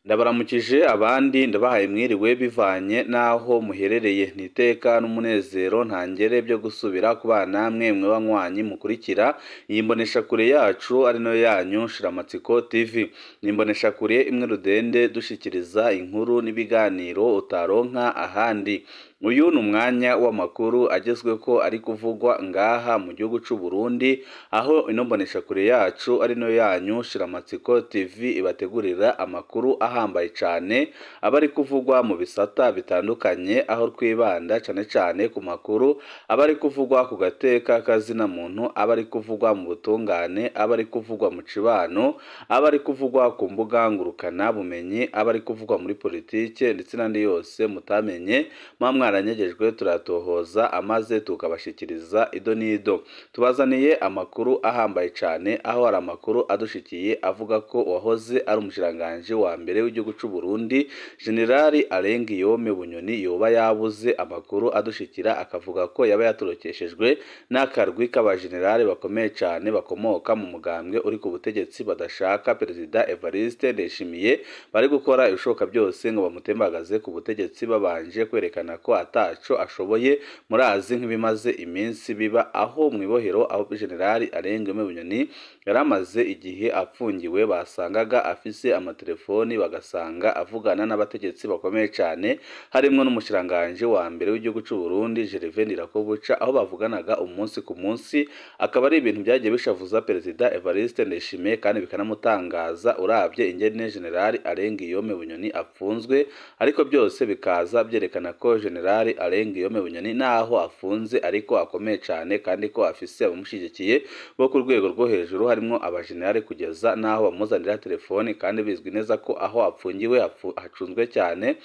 Ndabaramukije abandi ndabahaye mwiriwe bivanye n'aho muherereye, ni iteka n'umunezero ntangere byo gusubira kubana namwe mwe banywanyi mukurikira iyi mboneshakure yacu ari nayo yanyu Shiramatsiko TV. Ni imboneshakure imwe rudende dushikiriza inkuru n'ibiganiro utaronka ahandi. Uyu ni umwanya w'amakuru agezweko ari kuvugwa ngaha mu gihugu c'u Burundi, aho ino mboneshakure yacu ari nayo yanyu Shiramatsiko TV ibategurira amakuru ahambaye cane aba ari kuvugwa mu bisata bitandukanye, aho twibanda cane cane ku makuru aba ari kuvugwa ku gateka kazina muntu, aba ari kuvugwa mu butungane, aba ari kuvugwa mu cibano, aba ari kuvugwa ku mbuga ngurukana bumenyi, aba ari kuvugwa muri politike ndetse n'andi yose mutamenye muba mwaranyegejwe, turatohoza amaze tukabashikiriza ido n'ido. Tubazaniye amakuru ahambaye cane, aho hari amakuru adushikiye avuga ko uwahoze ari umushikiranganji wa mbere w'igihugu c'u Burundi Generali Alain Guillaume Bunyoni yoba yabuze. Amakuru adushikira akavuga ko yaba yatorokeshejwe n'akarwi k'abajenerali bakomeye cane bakomoka mu mugambwe uri ku butegetsi badashaka Perezida Evariste Ndayishimiye, bari gukora ibishoboka byose ngo bamutembagaze ku butegetsi babanje kwerekana ko ataco ashoboye. Murazi nk'ibimaze iminsi biba aho mw'ibohero, aho Generali Alain Guillaume Bunyoni yaramaze igihe apfungiwe, basangaga afise amatelefoni bagasanga avugana n'abategetsi bakomeye cane harimwo n'umushikiranganji wa mbere w'igihugu c'u Burundi Gervais Ndirakobuca, aho bavuganaga umunsi ku munsi. Akaba ari ibintu byagiye bishavuza Perezida Evariste Ndayishimiye kandi bikanamutangaza uravye ingene Generali Alain Guillaume Bunyoni apfunzwe, ariko byose bikaza byerekana ko Generali Alain Guillaume Bunyoni naho afunze ariko akomeye cane kandi ko afise abamushigikiye bo ku rwego rwo hejuru harimwo abajenerali, kugeza naho bamuzanira telefoni kandi bizwi neza ko aho apfungiwe hacunzwe cyane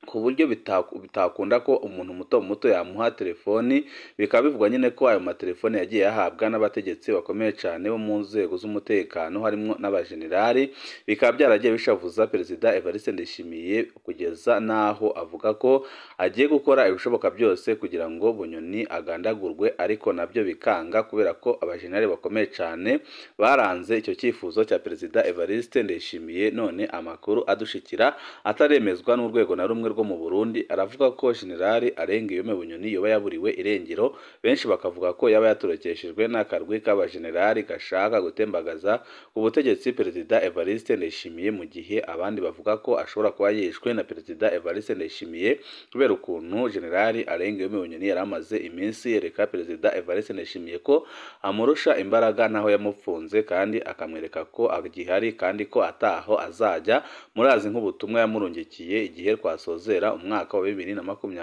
ku buryo bitakunda ko umuntu muto muto yamuha telefoni. Bikaba bivugwa nyine ko ayo matelefoni yagiye ahabwa n'abategetsi bakomeye cyane bo mu nzego z'umutekano harimwo n'abajenerali. Bikaba byaragiye bishavuza Perezida Evariste Ndayishimiye kugeza naho avuga ko agiye gukora ibishoboka byose kugira ngo Bunyoni agandagurwe, ariko nabyo bikanga kubera ko abajenerali bakomeye cyane baranze icyo cyifuzo cya Perezida Evariste Ndayishimiye. None amakuru adushikira ataremezwa n'urwego na rumwe rwo mu Burundi aravuga ko Generali Alain Guillaume Bunyoni yoba yaburiwe irengero, benshi bakavuga ko yaba yatorokeshejwe n'akarwi k'abajenerali gashaka gutembagaza ubutegetsi Perezida Evariste Ndayishimiye, mu gihe abandi bavuga ko ashobora kuba yishwe na Perezida Evariste Ndayishimiye kubera ukuntu Generali Alain Guillaume Bunyoni yari amaze iminsi yereka Perezida Evariste Ndayishimiye ko amurusha imbaraga naho yamupfunze, kandi akamwereka ko agihari kandi ko ataho azajya. Murazi nk'ubutumwa yamurungikiye igihe twasozera umwaka wa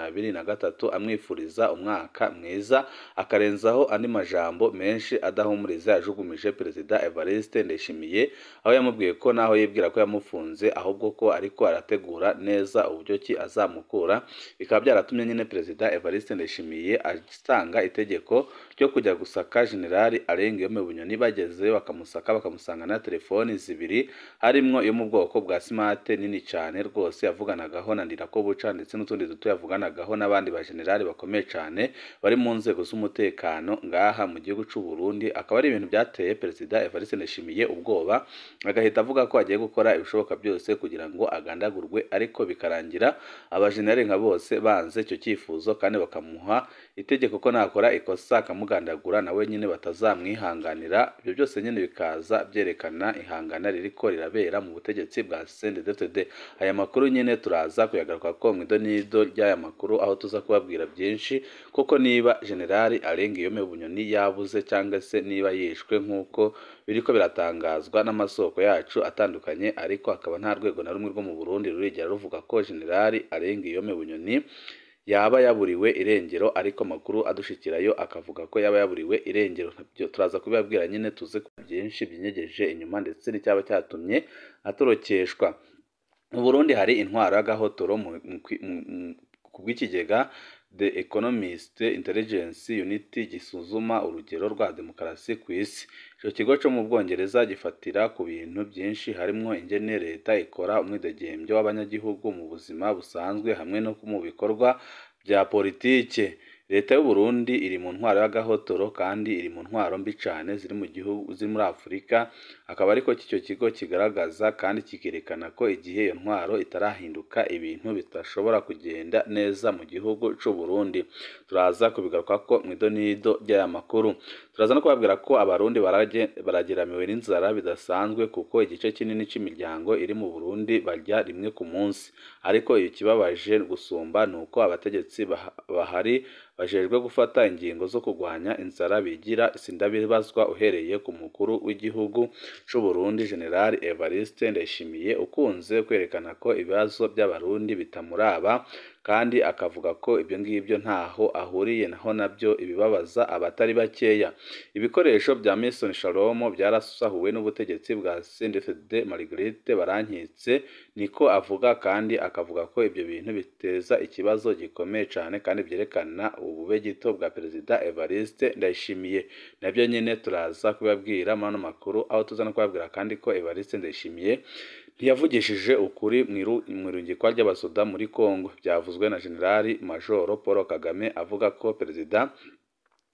2023 amwifuriza umwaka mwiza, akarenzaho andi majambo menshi adahumuriza yajugumije Perezida Evariste Ndayishimiye, aho yamubwiye ko naho yibwira ko yamufunze ahubwo ko ariko arategura neza uburyo ki azamukura. Bikaba byaratumye nyine Perezida Evariste Ndayishimiye atanga itegeko ryo kujya gusaka Generali Alain Guillaume Bunyoni, bageze bakamusaka bakamusanga na telefoni zibiri harimwo iyo mu bwoko bwa smart nini cyane rwose yavuganagaho na Ndirakobuca ndetse n'utundi duto yavuganagaho n'abandi bajenerali bakomeye cyane bari mu nzego z'umutekano ngaha mu gihugu c'u Burundi. Akaba ari ibintu byateye Perezida Evariste Ndayishimiye ubwoba, agahita avuga ko agiye gukora ibishoboka byose kugira ngo agandagurwe, ariko bikarangira abajenerali nka bose banze icyo cyifuzo kandi bakamuha itegeko ko nakora ikosa akamugandagura nawe nyine batazamwihanganira. Ibyo byose nyine bikaza byerekana ihangana ririko rirabera mu butegetsi bwa CNDD-FDD. Aya makuru nyine turaza kuyagaruka ko mu idonido ry'aya makuru, aho tuza kubabwira byinshi kuko niba Generali Alain Guillaume Bunyoni yabuze cyangwa se niba yishwe nk'uko biriko biratangazwa n'amasoko yacu atandukanye, ariko akaba nta rwego na rumwe rwo mu Burundi rurigera ruvuga ko Generali Alain Guillaume Bunyoni yaba yaburiwe irengero, ariko amakuru adushikirayo akavuga ko yaba yaburiwe irengero. Nabyo turaza kubibabwira nyine tuze ku byinshi byinyegeje inyuma ndetse n'icyaba cyatumye atorokeshwa. Mu Burundi hari intwaro y'agahotoro ku bw'ikigega The Economist Intelligence Unit gisuzuma urugero rwa demokarasi ku isi. Ico kigo co mu Bwongereza gifatira ku bintu byinshi harimwo ingene leta ikora umwidegembyo w'abanyagihugu mu buzima busanzwe hamwe no mu bikorwa bya politike. Leta y'u Burundi iri mu ntwaro y'agahotoro kandi iri mu ntwaro mbi cane ziri mu gihugu, ziri muri Afurika, akaba ariko icyo kigo kigaragaza kandi kikerekana ko igihe iyo ntwaro itarahinduka ibintu bidashobora kugenda neza mu gihugu c'u Burundi. Turaza kubigaruka ko mw'idonido ry'aya makuru. Turaza no kubabwira ko Abarundi barageramiwe n'inzara bidasanzwe, kuko igice kinini c'imiryango iri mu Burundi barya rimwe ku munsi. Ariko ikibabaje gusumba ni uko abategetsi bahari bajejwe gufata ingingo zo kurwanya inzara bigira sindabibazwa, uhereye ku mukuru w'igihugu c'u Burundi General Evariste Ndayishimiye, ukunze kwerekana ko ibibazo by'Abarundi bitamuraba, kandi akavuga ko ibyo ngibyo ntaho ahuriye naho nabyo ibibabaza abatari bakeya. Ibikoresho bya Maison Shalom byarasahuwe n'ubutegetsi bwa CNDD-FDD, Marguerite Barankitse niko avuga, kandi akavuga ko ibyo bintu biteza ikibazo gikomeye cane kandi byerekana ubube gito bwa Perezida Evariste Ndayishimiye. Nabyo nyine turaza kubabwira muri ano makuru, aho tuza no kubabwira kandi ko Evariste Ndayishimiye ntiyavugishije ukuri mu irungikwa ry'abasoda muri Congo. Byavuzwe na General Major Paul Kagame avuga ko Perezida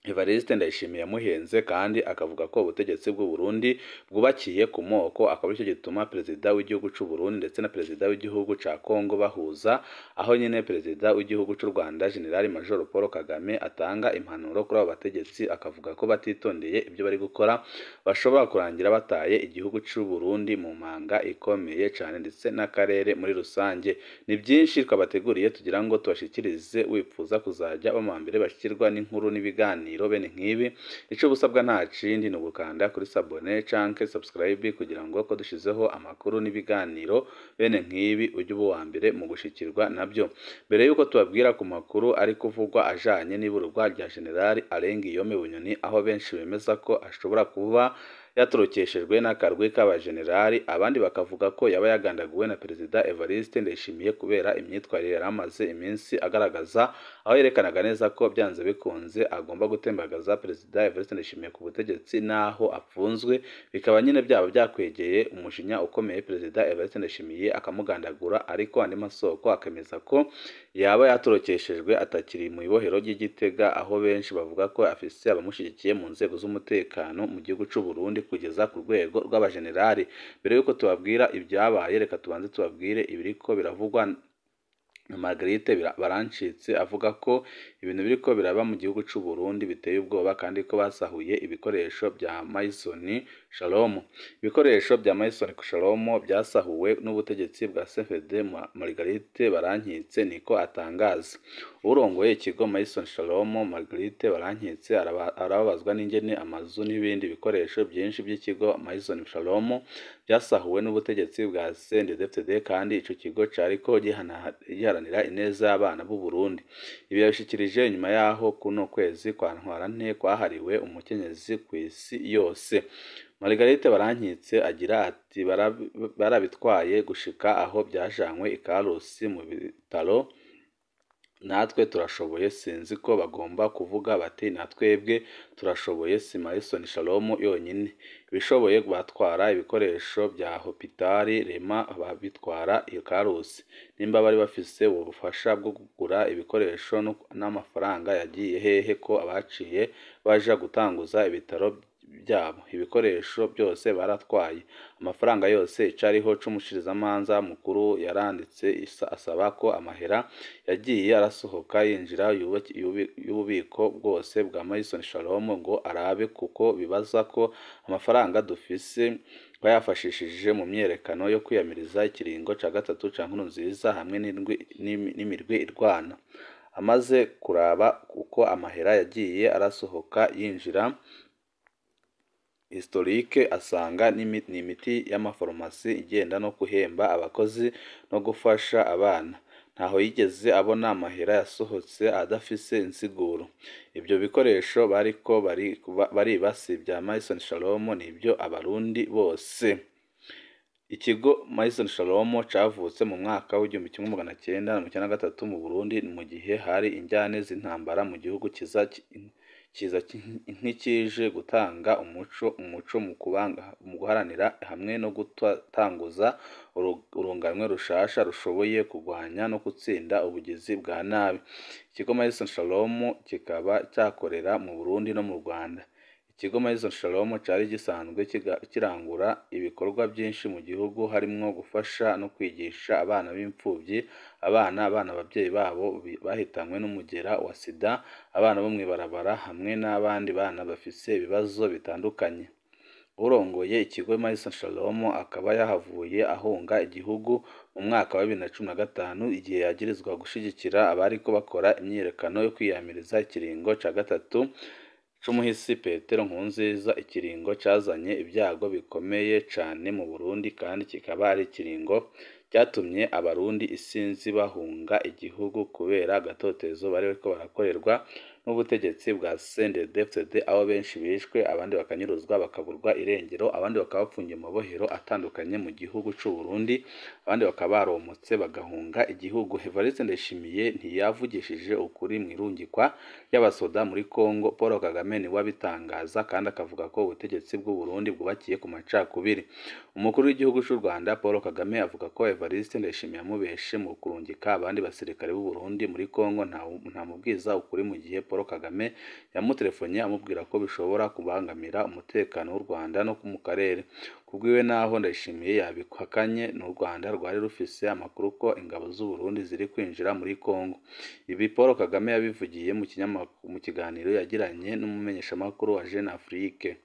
Evariste Ndayishimiye yamuhenze, kandi akavuga ko ubutegetsi bw'u Burundi bwubakiye ku moko, akaba aricyo gituma Perezida w'igihugu c'u Burundi ndetse na Perezida w'igihugu ca Congo bahuza, aho nyine Perezida w'igihugu c'u Rwanda General Major Paul Kagame atanga impanuro kuri abo bategetsi, akavuga ko batitondeye ibyo bari gukora bashobora kurangira bataye igihugu c'u Burundi mu manga ikomeye cane ndetse n'akarere muri rusange. Ni byinshi twabateguriye tugira ngo tubashikirize, wipfuza kuzajya bamambere bashikirwa n'inkuru n'ibiganiro bene nk'ibi, ico busabwa nta kindi ni ugukanda kuri sabone canke subscribe kugira ngo ko dushizeho amakuru n'ibiganiro bene nk'ibi ujye uba uwa mbere mu gushikirwa nabyo. Mbere yuko tubabwira ku makuru ari kuvugwa ajanye n'iburwa rya General Alain Guillaume Bunyoni, aho benshi bemeza ko ashobora kuba yatorokeshejwe n'akarwi k'abajenerali, abandi bakavuga ko yaba yagandaguwe na Perezida Evariste Ndayishimiye kubera imyitwarire yari amaze iminsi agaragaza, aho yerekanaga neza ko byanze bikunze agomba gutembagaza Perezida Evariste Ndayishimiye ku butegetsi naho apfunzwe, bikaba nyine byaba byakwegeye umujinya ukomeye Perezida Evariste Ndayishimiye akamugandagura. Ariko andi masoko akemeza ko yaba yatorokeshejwe atakiri mu ibohero ry'Igitega, aho benshi bavuga ko afise abamushyigikiye mu nzego z'umutekano mu gihugu c'u Burundi kugeza ku rwego rw'abajenerali. Mbere yuko tubabwira ibyabaye, reka tubanze tubabwire ibiriko biravugwa na Marguerite Barancitse, avuga ko ibintu biriko biraba mu gihugu c'u Burundi biteye ubwoba, kandi ko basahuye ibikoresho bya Maison Shalom. Ibikoresho bya Maison Shalom byasahuwe n'ubutegetsi bwa CNDD, Marguerite Barankitse niko atangaza. Urongoye ikigo Maison Shalom, Marguerite Barankitse, arababazwa n'ingene amazu n'ibindi bikoresho byinshi by'ikigo Maison Shalom byasahuwe n'ubutegetsi bwa CNDD-FDD, kandi ico kigo cariko giharanira ineza y'abana b'u Burundi. Ibi yabishikirije nyuma yaho kuno kwezi kwa Ntwarante kwahariwe umukenyezi kw'isi yose. Marguerite Barankitse agira ati barabitwaye gushika aho byajanywe i Karusi mu bitaro, natwe turashoboye, sinzi ko bagomba kuvuga bati natwebwe turashoboye, si Maison Shalom yonyine ibishoboye. Batwara ibikoresho bya hopitali Rema babitwara i Karusi, nimba bari bafise ubufasha bwo kugura ibikoresho n'amafaranga yagiye hehe ko abaciye baja gutanguza ibitaro byabo? Ibikoresho byose baratwaye, amafaranga yose. Icariho c'umushikirizamanza mukuru yaranditse asaba ko amahera yagiye arasohoka yinjira y'ububiko bwose bwa Maison Shalom ngo arabe, kuko bibaza ko amafaranga dufise bayafashishije mu myerekano yo kwiyamiriza ikiringo ca gatatu ca Nkurunziza hamwe n'imirwi irwana. Amaze kuraba uko amahera yagiye arasohoka yinjira historique, asanga ni imiti y'amafarumasi igenda no guhemba abakozi no gufasha abana. Ntaho yigeze abona amahera yasohotse adafise insiguro. Ibyo bikoresho bariko bariba si ibya Maison Shalom, ni ibyo Abarundi bose. Ikigo Maison Shalom cavutse mu mwaka w'1993 mu Burundi, mu gihe hari injyane z'intambara mu gihugu kiza kiza nk'ikije gutanga umuco mu guharanira hamwe no gutanguza urunganwe rushasha rushoboye kurwanya no gutsinda ubugizi bwa nabi. Ikigo Maison Shalom kikaba cyakorera mu Burundi no mu Rwanda. Ikigo Maison Shalom cari gisanzwe kirangura ibikorwa byinshi mu gihugu, harimwo gufasha no kwigisha abana b'imfuvyi, abana abavyeyi babo bahitanywe n'umugera wa sida, abana bo mw'ibarabara hamwe n'abandi bana bafise ibibazo bitandukanye. Urongoye ikigo Maison Shalom akaba yahavuye ahunga igihugu mu mwaka wa 2015 igihe yagirizwa gushigikira abariko bakora imyiyerekano yo kwiyamiriza ikiringo ca gatatu c'umuhisi Petero Nkurunziza, ikiringo cazanye ibyago bikomeye cane mu Burundi kandi kikaba ari ikiringo cyatumye abarundi isinzi bahunga igihugu kubera agatotezo bari bariko barakorerwa n'ubutegetsi bwa CNDD-FDD, aho benshi bishwe, abandi bakanyuruzwa bakaburwa irengero, abandi bakaba bapfungiye mu mabohero atandukanye mu gihugu c'u Burundi, abandi bakaba baromotse bagahunga igihugu. Evariste Ndayishimiye ntiyavugishije ukuri mw'irungikwa ry'abasoda muri Congo. Paul Kagame niwe abitangaza kandi akavuga ko ubutegetsi bw'u Burundi bwubakiye ku macakubiri. Umukuru w'igihugu c'u Rwanda Paul Kagame avuga ko Evariste Ndayishimiye yamubeshe mu kurungika abandi basirikare b'u Burundi muri Congo, ntamubwiza ukuri mu gihe Paul Kagame yamutelefonnye amubwira ko bishobora kubangamira umutekano w'u Rwanda no mu karere. Kubwiwe naho Ndayishimiye yabihakanye, n'u Rwanda rwari rufise amakuru ko ingabo z'u Burundi ziri kwinjira muri Congo. Ibi Paul Kagame yabivugiye mu kiganiro yagiranye n'umumenyeshamakuru wa Jeune Afrique.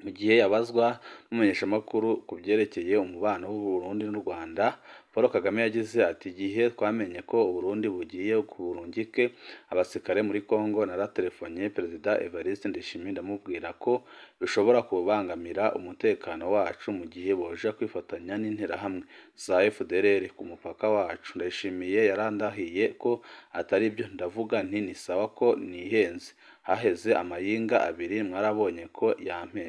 Mu gihe yabazwa n'umumenyeshamakuru ku byerekeye umubano w'u Burundi n'u Rwanda, Paul Kagame yagize ati: "Igihe twamenye ko u Burundi bugiye burungike abasirikare muri Congo, naratelefonnye Perezida Evariste Ndayishimiye ndamubwira ko bishobora kubangamira umutekano wacu mu gihe boja kwifatanya n'interahamwe za FDLR ku mupaka wacu. Ndayishimiye yarandahiye ko atari byo, ndavuga nti ni sawa ko nihenze. Haheze amayinga abiri mwarabonye ko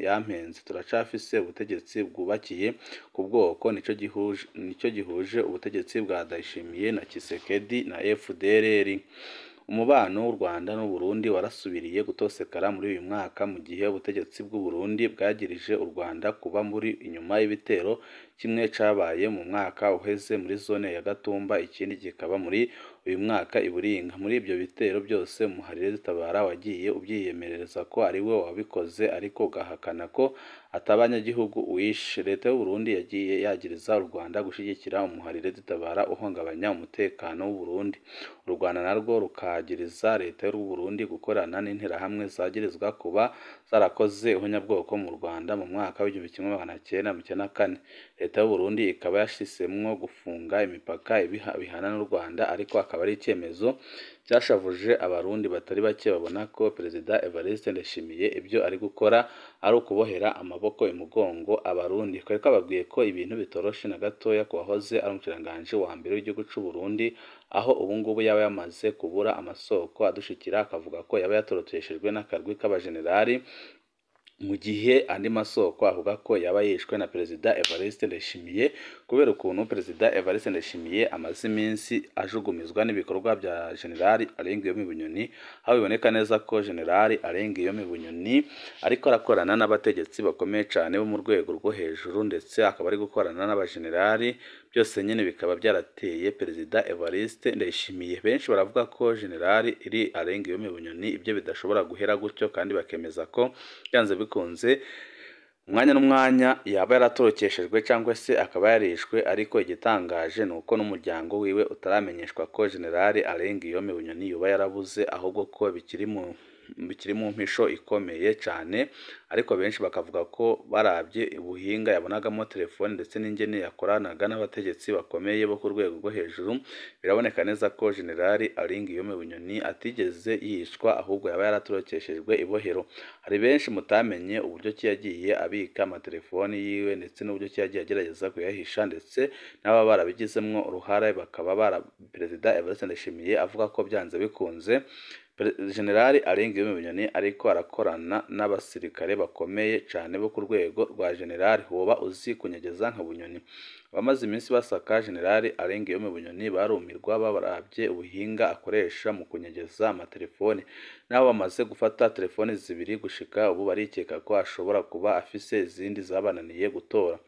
yampenze. Turacafise ubutegetsi bwubakiye ku bwoko, nico gihuje ubutegetsi bwa Ndayishimiye na Tshisekedi na FDLR." Umubano w'u Rwanda n'u Burundi warasubiriye gutosekara muri uyu mwaka mu gihe ubutegetsi bw'u Burundi bwagirije u Rwanda kuba muri inyuma y'ibitero kimwe cabaye mu mwaka uheze muri zone ya Gatumba, ikindi kikaba muri uyu mwaka i Buringa. Muri ibyo bitero byose Umuharire Tabara wagiye ubyiyemereza ko ari we wabikoze, ariko ugahakana ko atabanyagihugu uwishe. Leta y'u Burundi yagiye yagiriza u Rwanda gushigikira Umuharire Tabara uhungabanya umutekano w'u Burundi. U Rwanda narwo rukagiriza leta y'u Burundi gukorana n'interahamwe zagirizwa kuba zarakoze ihonyabwoko mu Rwanda mu mwaka w'1994. Leta y'u Burundi ikaba yashisemwo gufunga imipaka bihana n'u Rwanda, ariko akaba ari icyemezo cyashavuje abarundi batari bake babona ko Perezida Evariste Ndayishimiye ibyo ari gukora ari ukubohera amaboko imugongo abarundi. Twari twababwiye ko ibintu bitoroshe na gatoya ku wahoze ari umushikiranganji wa mbere w'igihugu c'u Burundi, aho ubu ngubu yaba yamaze kubura amasoko adushikira akavuga ko yaba yatoroteshejwe n'akarwi k'abajenerali, mu gihe andi masoko avuga ko yaba yishwe na Perezida Evariste Ndayishimiye kubera ukuntu Perezida Evariste Ndayishimiye amaze iminsi ajugumizwa n'ibikorwa bya General Alain Guillaume Bunyoni, aho biboneka neza ko General Alain Guillaume Bunyoni ariko arakorana n'abategetsi bakomeye cyane bo mu rwego rwo hejuru, ndetse akaba ari gukorana n'abajenerali, byose nyine bikaba byarateye Perezida Evariste Ndayishimiye. Benshi baravuga ko General Alain Guillaume Bunyoni ibyo bidashobora guhera gutyo, kandi bakemeza ko byanze bikunze umwanya n'umwanya yaba yaratorokeshejwe cyangwa se akaba yarishwe. Ariko igitangaje ni uko n'umuryango wiwe utaramenyeshwa ko General Alain Guillaume Bunyoni yoba yarabuze, ahubwo ko bikiri mu mpisho ikomeye cyane. Ariko benshi bakavuga ko barabye ubuhinga yabonagamo telefone ndetse n'ingene yakoranaga n'abategetsi bakomeye bo ku rwego rwo hejuru, biraboneka neza ko General Alain Guillaume Bunyoni atigeze yicwa, ahubwo yaba yaratorokeshejwe ibohero. Hari benshi mutamenye uburyo ki yagiye abika amatelefoni yiwe ndetse n'uburyo ki yagiye agerageza kuyahisha, ndetse n'ababa barabigizemwo uruhare bakaba bara Perezida Evariste Ndayishimiye avuga ko byanze bikunze General Alain Guillaume Bunyoni ariko arakorana n'abasirikare bakomeye cane bo ku rwego rwa General. Woba uzi kunyegeza nka Bunyoni? Abamaze iminsi basaka General Alain Guillaume Bunyoni barumirwa baravye ubuhinga akoresha mu kunyegeza amatelefone. Naho bamaze gufata telefone zibiri gushika ubu barikeka ko ashobora kuba afise izindi zabananiye gutora.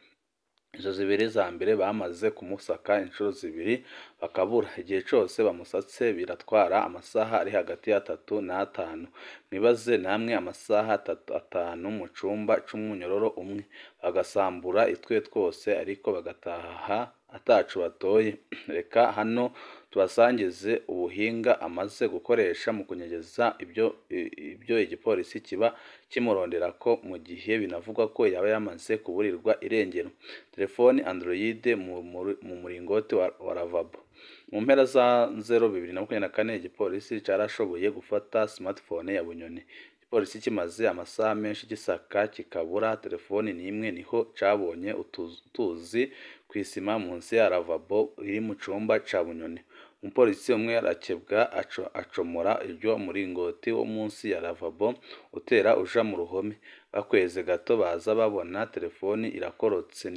Izo zibiri za mbere bamaze kumusaka inshuro zibiri bakabura. Igihe cose bamusatse biratwara amasaha ari hagati y'atatu n'atanu. Mwibaze namwe amasaha atatu atanu mu cumba c'umunyororo umwe, bagasambura itwe twose ariko bagataha ataco batoye. Reka hano tubasangize ubuhinga amaze gukoresha mu kunyegeza ibyo igipolisi kiba kimuronderako mu gihe binavugwa ko yaba yamaze kuburirwa irengero. Telefoni Android mu muringoti wa lavabo. Mu mpera za 2024 igipolisi carashoboye gufata smartphone ya Bunyoni. Igipolisi kimaze amasaha menshi gisaka kikabura telefoni n'imwe, niho cabonye utuzi kw'isima munsi ya lavabo iri mu cumba ca Bunyoni. Umupolisi umwe arakebwa acomora iryo muringoti wo munsi ya lavabo utera uja mu ruhome. Bakweze gato baza babona telefoni irakorotse.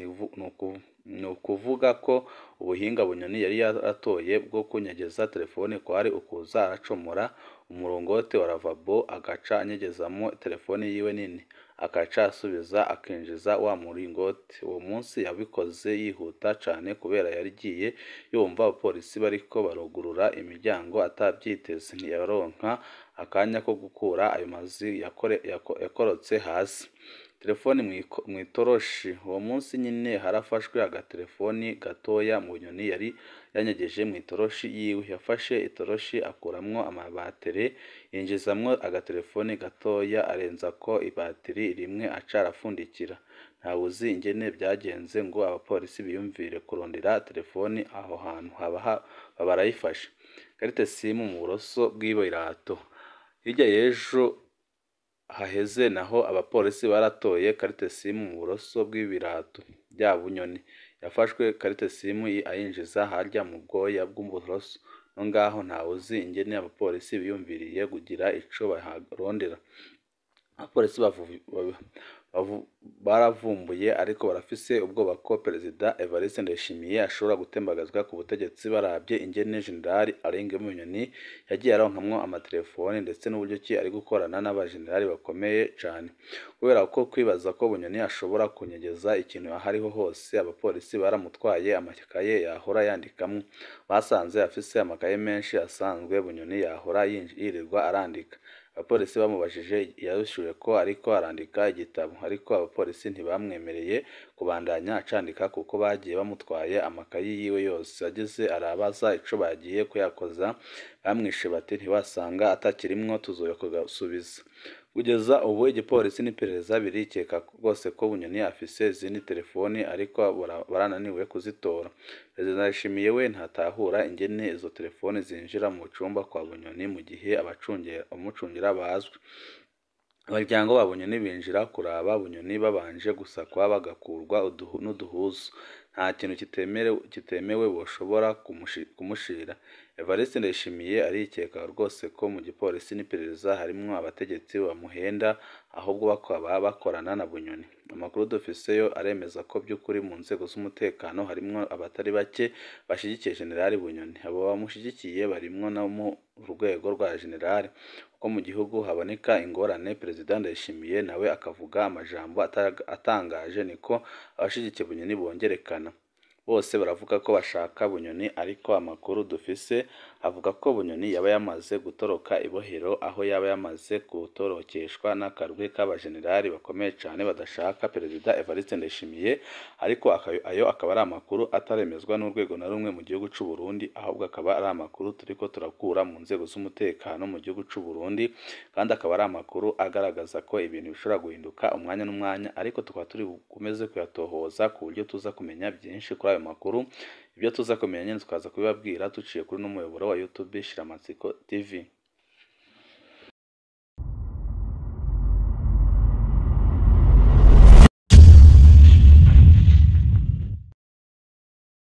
Ni ukuvuga ko ubuhinga Bunyoni yari yaratoye bwo kunyegeza telefoni kwari ukuza aracomora umuringoti wa lavabo agaca anyegezamo telefoni yiwe nini, agaca asubiza akinjiza wa muringoti. Uwo munsi yabikoze yihuta cane kubera yarigiye yumva abapolisi bariko barugurura imiryango atavyiteze, ntiyaronka akanya ko gukura ayo mazi yakorotse hasi. Telefoni mw'itoroshi. Uwo munsi nyine harafashwe agatelefoni gatoya Bunyoni yari yanyegeje mw'itoroshi yiwe. Yafashe itoroshi akuramwo amabatere, yinjizamwo agatelefoni gatoya, arenzako ibatiri rimwe aca arafundikira. Ntawuzi ingene vyagenze ngo abapolisi biyumvire kurondera telefoni aho hantu haba barayifashe. Karite simu mu buroso bw'ibirato. Hirya y'ejo haheze naho abapolisi baratoye karite simu mu buroso bw'ibirato bya Bunyoni. Yafashwe karite simu ayinjiza harya mu bwoya bw'uburoso. No ngaho ntawuzi ingene abapolisi biyumviriye kugira ico baharondera. Abapolisi baravumbuye ariko barafise ubwoba ko Perezida Evariste Ndayishimiye ashobora gutembagazwa ku butegetsi baravye ingene General Alain Guillaume Bunyoni yagiye aronkamwo amatelefoni ndetse n'uburyo ki ari gukorana n'abajenerali bakomeye cane. Kubera ko kwibaza ko Bunyoni ashobora kunyegeza ikintu ahariho hose, abapolisi baramutwaye amakaye yahora yandikamwo. Basanze afise amakaye menshi asanzwe Bunyoni yahora yirirwa arandika. Abapolisi bamubajije yabishuye ko ariko arandika igitabo, ariko abapolisi ntibamwemereye kubandanya acandika kuko bagiye bamutwaye amakayi yiwe yose. Ageze arabaza ico bagiye kuyakoza, bamwishe bati ntiwasanga atakirimwo tuzoyakusubiza. Kugeza ubu igipolisi n'iperereza birikeka rwose ko Bunyoni afise izindi telefoni ariko barananiwe kuzitora. Perezida Ndayishimiye we ntatahura ingene izo telefoni zinjira mu cumba kwa Bunyoni mu gihe abamucungira bazwi. Abaryango ba Bunyoni binjira kuraba Bunyoni babanje gusakwa bagakurwa n'uduhuzu. Nta kintu kitemewe boshobora kumushira. Evariste Ndayishimiye arikeka rwose ko mu gipolisi n'iperereza harimwo abategetsi bamuhenda ahubwo bakaba bakorana na Bunyoni. Amakuru dufise yo aremeza ko by'ukuri mu nzego z'umutekano harimwo abatari bake bashigikiye General Bunyoni. Abo bamushigikiye barimwo no mu rwego rwa General. Uko mu gihugu haboneka ingorane, Perezida Ndayishimiye nawe akavuga amajambo atangaje, niko abashigikiye Bunyoni bongerekana. Bose baravuga ko bashaka Bunyoni, ariko amakuru dufise avuga ko Bunyoni yaba yamaze gutoroka ibohero, aho yaba yamaze gutorokeshwa n'akarwi k'abajenerali bakomeye cane badashaka Perezida Evariste Ndayishimiye. Ariko ayo akaba ari amakuru ataremezwa n'urwego na rumwe mu gihugu c'u Burundi, ahubwo akaba ari amakuru turiko turakura mu nzego z'umutekano mu gihugu c'u Burundi, kandi akaba ari amakuru agaragaza ko ibintu bishobora guhinduka umwanya n'umwanya, ariko tukaba turi bukomeze kuyatohoza ku buryo tuza kumenya byinshi kuri ayo makuru. Ibyo tuza kumenya nyene tukaza kubibabwira duciye kuri n'umuyoboro wa YouTube Shiramatsiko TV.